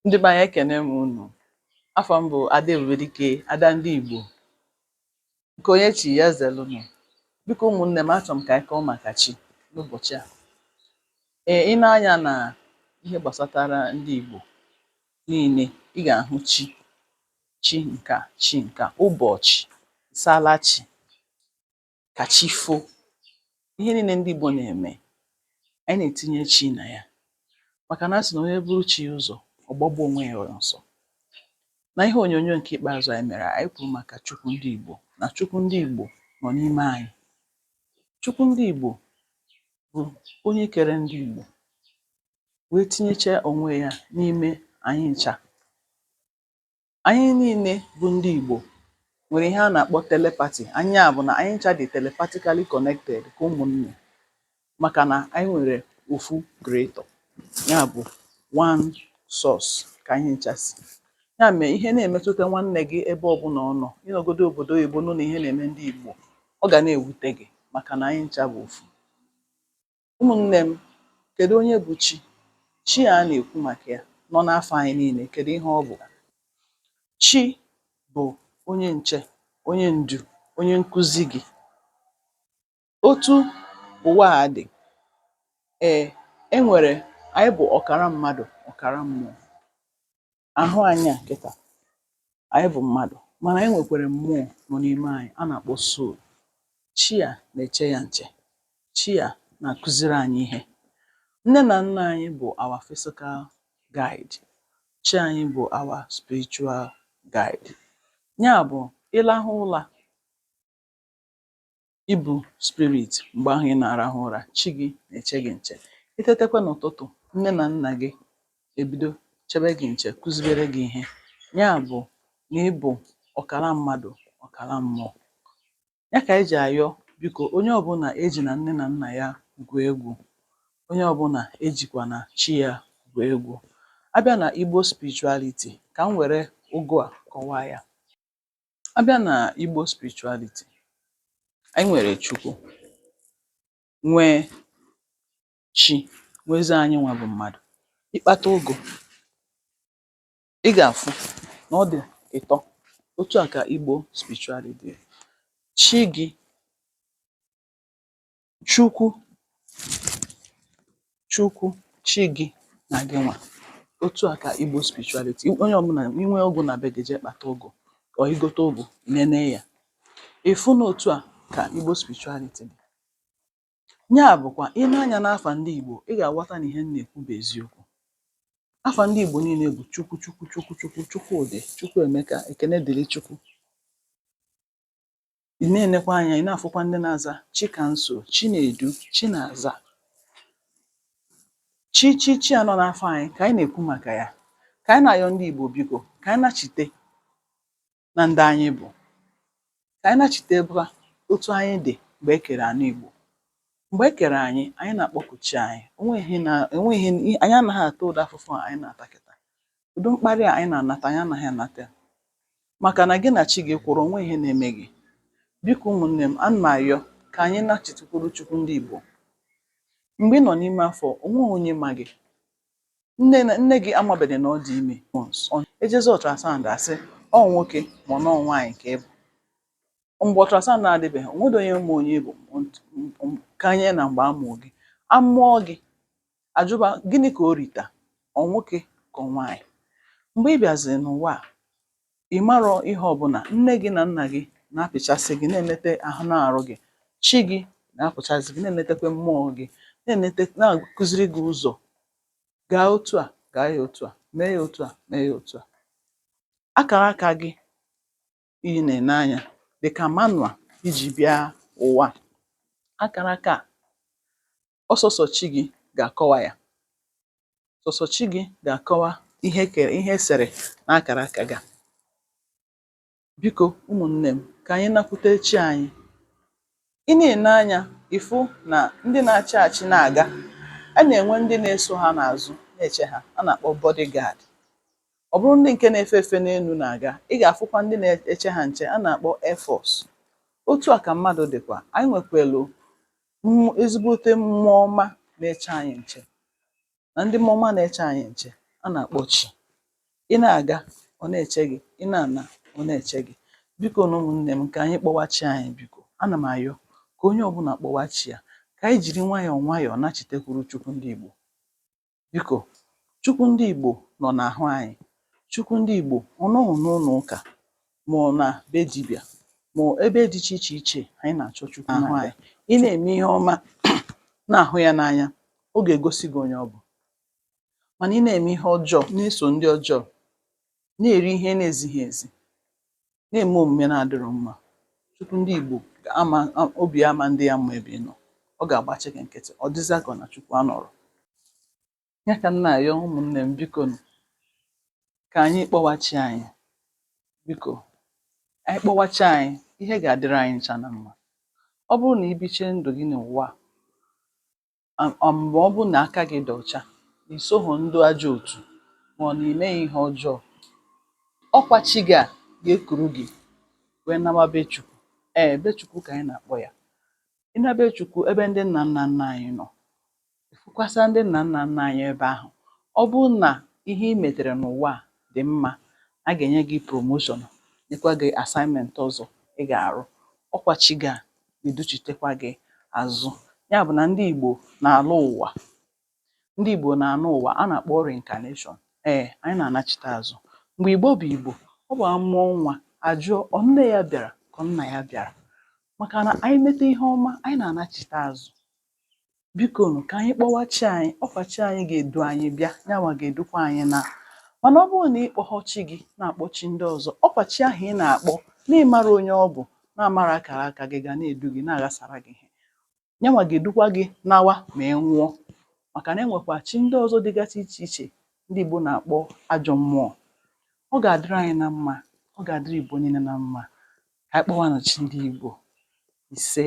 Ndị be anyị, ekene m unu. Afa m bụ Ada Ebubedike, Ada ndị Igbo. Nke onye chi ya zelụnụ. Biko ụmụnne m, achọrọ m ka anyị kọọ maka chi n'ụbọchị a. Ee, i nee anya na ihe gbasatara ndị Igbo niile, ị ga-ahụ chi, chi nke a, chi nke a, ụbọchị, ịsaala chi, ka chi foo. Ihe niile ndị Igbo na-eme, anyị na-etinye chi na ya, maka na a sị na onye buru chi ya ụzọ, ọ gbagbuo onwe ya ọsọ. Na ihe onyonyo nke ikpeazụ anyị mere, anyị kwuru maka Chukwu ndị Igbo, na Chukwu ndị Igbo nọ n'ime anyị. Chukwu ndị Igbo bụ onye kere ndị Igbo wee tinyechaa onwe ya n'ime anyị ncha. Anyị niile bụ ndị Igbo nwere ihe a na-akpọ telepathy. Anyị a bụ na anyị ncha dị telepathically connected ka ụmụnne, maka na anyị nwere ofu creator, ya bụ one source ka anyị ncha si. Ya mere ihe na-emetụta nwanne gị ebe ọbụla ọ nọ, ịnọgodo obodo oyibo nụ na ihe na-eme ndị Igbo, ọ ga na-ewute gị, maka na anyị ncha bụ ofu. Ụmụnne m, kedu onye bụ chi? Chi a na-ekwu maka ya nọ n'afọ anyị niile, kedu ihe ọ bụ? Chi bụ onye nche, onye ndu, onye nkụzi gị. Otu ụwa a dị, ee, e nwere anyị bụ ọkara mmadụ, ọkara mmụọ. Ahụ anyị a kịta, anyị bụ mmadụ, mana anyị nwekwara mmụọ nọ n'ime anyị a na-akpọ soul. Chi a na-eche ya nche. Chi a na-akụziri anyị ihe. Nne na nna anyị bụ our physical guide. Chi anyị bụ our spiritual guide. Ya bụ, ị lahụ ụla, ị bụ spirit mgbe ahụ ị na-arahụ ụra, chi gị na-eche gị nche. I tetekwa n'ụtụtụ, nne na nna gị ebido chebe gị nche, kụzibere gị ihe. Ya bụ na ị bụ ọkara mmadụ, ọkara mmụọ. Ya ka anyị ji ayọ, biko, onye ọbụla ejina nne na nna ya gwuo egwu, onye ọbụla ejikwana chi ya gwuo egwu. A bịa na Igbo spirituality, ka m were ụgụ a kọwaa ya. A bịa na Igbo spirituality, anyị nwere Chukwu, nwee chi, nwezie anyị nwa bụ mmadụ. Ị kpata ụgụ, ị ga-afụ na ọ dị ịtọ. Otu a ka Igbo spirituality dị. Chi gị, Chukwu, Chukwu, chi gị na gịnwa. Otu a ka Igbo spirituality. Onye ọbụla i nwee ụgụ na be gị, jee kpata ụgụ or i gote ụgụ, nene ya. Ị fụ na otu a ka Igbo spirituality dị. Ya bụkwa i nee anya n'afa ndị Igbo, ị ga-aghọta na ihe m na-ekwu bụ eziokwu. Afa ndị Igbo niile bụ Chukwu, Chukwu, Chukwu, Chukwu, Chukwudị, Chukwuemeka, Ekene dịrị Chukwu. Ị na-enekwa anya, ị na-afụkwa ndị na-aza Chikamso, Chinedu, Chinaza. Chi chi chi a nọ n'afọ anyị ka anyị na-ekwu maka ya. Ka anyị na-ayọ ndị Igbo, biko, ka anyị nachite na ndị anyị bụ. Ka anyị nachitebra otu anyị dị mgbe e kere ana Igbo. Mgbe e kere anyị, anyị na-akpọku chi anyị. Onweghị na enweghị anyị anaghị ata ụdị afụfụ a anyị na-ata kịta. Ụdị mkparị a anyị na-anata, anyị anaghị anata ya. Maka na gị na chi gị kwụrụ, onwe ihe na-eme gị. Biko ụmụnne m, ana m ayọ ka anyị nachitekwuru Chukwu ndị Igbo. Mgbe ị nọ n'ime afọ, onweghị onye ma gị. Nne na nne gị amabeghị na ọ dị ime. Ejezi ultrasound, asị ọ nwoke ma ọ nọọ nwaanyị ka ị bụ. Mgbe ultrasound na-adịbeghị, onweghị onye ma onye ị bụ kanye na mgbe a mụọ gị. A mụọ gị, ajụba gịnị ka o rita, ọ nwoke ka ọ nwaanyị. Mgbe ị bịaziri n'ụwa a, ị marọ ihe ọbụla, nne gị na nna gị na-apịchasị gị, na-enete ahụ na-arụ gị. Chi gị na-apụchazi gị, na-enetekwa mmụọ gị, na-enete, na-akụziri gị ụzọ. Gaa otu a, gaa ya otu a, mee ya otu a, mee ya otu a. Akara aka gị ị na-ene anya dị ka manual iji bịa ụwa. Akara aka a, ọ sọsọ chi gị ga-akọwa ya. Sọsọ chi gị ga-akọwa ihe ekere, ihe esere n'akara aka gị a. Biko ụmụnne m, ka anyị nakwute chi anyị. Ị na-ene anya, ị fụ na ndị na-achị achị na-aga, a na-enwe ndị na-eso ha n'azụ na-eche ha, a na-akpọ bodyguard. Ọ bụrụ ndị nke na-efe efe n'elu na-aga, ị ga-afụkwa ndị na-eche ha nche a na-akpọ air force. Otu a ka mmadụ dịkwa. Anyị nwekwelu ezigbote mmụọ ọma na-eche anyị nche. Na ndị mmụọ ọma na-eche anyị nche a na-akpọ chi. Ị na-aga, ọ na-eche gị, ị na-ana, ọ na-eche gị. Biko nụ ụmụnne m, ka anyị kpọwa chi anyị. Biko, ana m ayọ ka onye ọbụla kpọwa chi ya, ka anyị jiri nwayọọ nwayọọ nachitekwuru Chukwu ndị Igbo. Biko, Chukwu ndị Igbo nọ n'ahụ anyị. Chukwu ndị Igbo ọ nọghị n'ụlọ ụka ma ọ na be dibịa ma ọ ebe dị iche iche iche anyị na-achọ Chukwu n'ahụ anyị. Ị na-eme ihe ọma na-ahụ ya n'anya, ọ ga-egosi gị onye ọ bụ. Mana ị na-eme ihe ọjọọ, na-eso ndị ọjọọ, na-eri ihe na-ezighị ezi, na-eme omume na-adịrọ mma, Chukwu ndị Igbo ama obi ama ndị ya mma ebe ị nọ. Ọ ga-agbachi gị nkịtị, ọ dịzịa ka ọ na Chukwu anọrọ. Ya ka m na-ayọ ụmụnne m, biko nụ, ka anyị kpọwa chi anyị. Biko, anyị kpọwa chi anyị, ihe ga-adịrị anyị ncha na mma. Ọ bụrụ na i bichie ndụ gị n'ụwa a, ma ọ bụrụ na aka gị dị ọcha, na i soghị ndị ajọ otu ma ọ na i meghị ihe ọjọọ, ọkwa chi gị a ga-ekuru gị wee nawa be Chukwu. Ee, be Chukwu ka anyị na-akpọ ya. Ị na be Chukwu, ebe ndị nna nna nna anyị nọ, fụkwasa ndị nna nna nna anyị ebe ahụ. Ọ bụrụ na ihe ị metere n'ụwa a dị mma, a ga-enye gị promotion, nyekwa gị assignment ọzọ ị ga-arụ. Ọkwa chi gị a ga-educhitekwa gị azụ. Ya bụ na ndị Igbo na-alụ ụwa, ndị Igbo na-anụ ụwa a na-akpọ reincarnation. Ee, anyị na-anachite azụ. Mgbe Igbo bụ Igbo, ọ bụ amụọ nwa, ajụọ ọ nne ya bịara ka ọ nna ya bịara, maka na anyị mete ihe ọma, anyị na-anachite azụ. Biko nụ, ka anyị kpọwa chi anyị. Ọkwa chi anyị ga-edu anyị bịa, yanwa ga-edukwa anyị na. Mana ọ bụrụ na ị kpọghọ chi gị, na-akpọ chi ndị ọzọ, ọkwa chi ahụ ị na-akpọ na ịmara onye ọ bụ, na-amara akara aka gị, ga na-edu gị na-aghasara gị ihe. Yanwa ga-edukwa gị nawa ma ị nwụọ, maka na enwekwa chi ndị ọzọ dịgasị iche iche ndị Igbo na-akpọ ajọ mmụọ. Ọ ga-adịrị anyị na mma, ọ ga-adịrị Igbo niile na mma. Ka anyị kpọwanụ chi ndị Igbo. Ise.